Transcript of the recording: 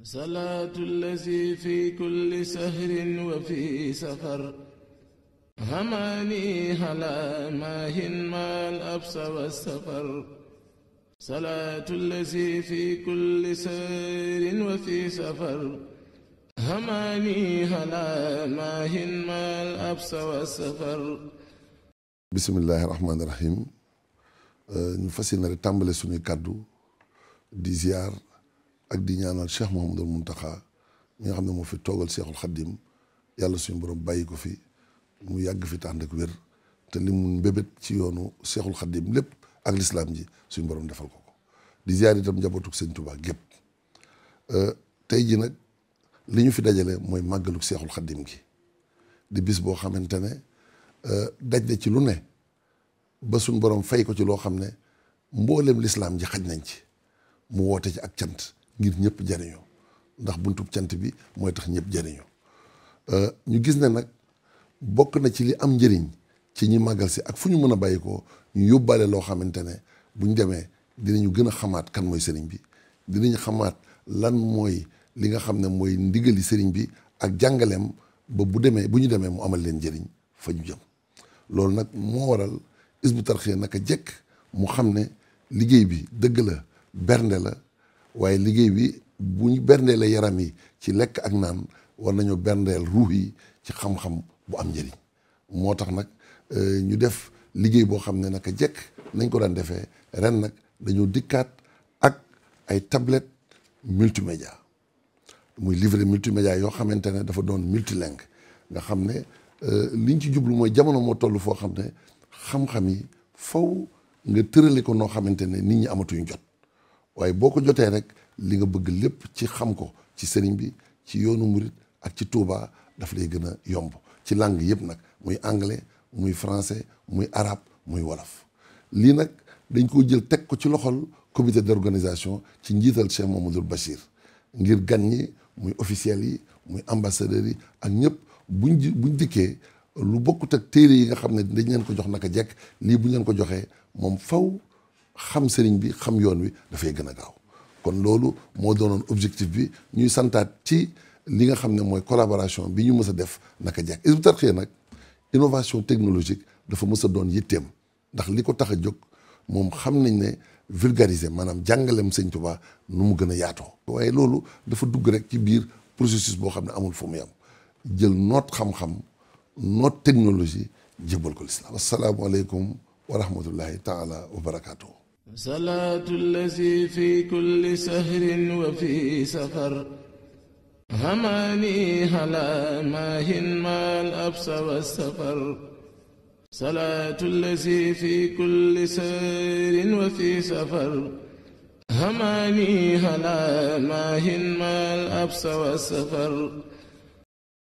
صلاة الذي في كل سهر وفي سفر هماني هلا ماهن ما الأبس والسفر صلاة الذي في كل سهر وفي سفر هماني هلا ماهن ما الأبس والسفر bismillahi rahmaani rahim ñu fas yéene rek tàmbale suñuy kàddu di ziar ak di ñaanal Cheikh Mouhamadul Mountakha mi nga xam ne moo fi toogal Cheikhul Khadim yàlla suñu borom bàyyi ko fi mu yàgg fi tànd ak wér te li mu mbébét ci yoonu Cheikhul Khadim lépp ak lislaam ji suñu borom defal ko ko di ziar itam njabootuk Sëñ Tuubaa gépp tey ji nag li ñu fi dajale mooy màggaluk Cheikhul Khadim gi di bis boo xamante ne daj na ci lu ne ba suñ borom fay ko ci loo xam ne mboolem lislaam ji xaj nañ ci mu woote ci ak cant ngir ñëpp jariñoo ndax buntub cant bi mooy tax ñëpp jariñoo ñu gis ne nag bokk na ci li am njëriñ ci ñi màggal si ak fu ñu mën a bàyyi ko ñu yóbbaale loo xamante ne buñ demee dinañu gën a xamaat kan mooy sëriñ bi dinañu xamaat lan mooy li nga xam ne mooy ndigali sëriñ bi ak jàngaleem ba bu ñu demee mu amal leen njëriñ fa ñu jëm loolu nag moo waral Hizbut Tarqiyyah naka jekk mu xam ne liggéey bi dëgg la bernde la waaye liggéey bi bu ñu berndeele yaram yi ci lekk ak naan war nañoo berndeel ruux yi ci xam-xam bu am njëriñ moo tax nag ñu def liggéey boo xam ne naka jekk nañ ko daan defee ren nag dañoo dikkaat ak ay tablette multimédia muy livret multimédia yoo xamante ne dafa doon multilingue nga xam ne liñ ci jublu mooy jamono moo toll foo xam ne xam-xam yi faw nga tërale ko noo xamante ne nit ñi amatuñu jot waaye boo ko jotee rek li nga bëgg lépp ci xam ko ci sëriñ bi ci yoonu murit ak ci Touba daf lay gën a yomb ci langue yëpp nag muy anglais muy français muy arabe muy wolof lii nag dañ ko jël teg ko ci loxol comité d'organisation ci njiital Cheikh Mamadou Bachir ngir gan ñi muy officiels yi muy ambassadeurs yi ak ñëpp buñ dikkee lu bokkut ak téere yi nga xam ne dañ leen ko jox naka jekk lii buñ leen ko joxee moom faw xam sëriñ bi xam yoon wi dafay gën a gaaw kon loolu moo doonoon objectif bi ñuy santaat ci li nga xam ne mooy collaboration bi ñu mës a def naka jekk Hizbut Tarqiyyah nag innovation technologique dafa mës a doon yitteem ndax li ko tax a jóg moom xam nañ ne vulgariser maanaam jàngaleem Sëñ Tuubaa nu mu gën a yaatoo waaye loolu dafa dugg rek ci biir processus boo xam ne amul fu mu yam jël noot xam-xam noot technologie jébbal ko lislaam asalaamualeykum wa rahmatullahi taala wa barakaatuhu salaatu allazi fi kulli sahrin wa fi safar hamaani hala maahin maal absa wa safar salaatu allazi fi kulli sahrin wa fi safar hamaani hala maahin maal absa wa safar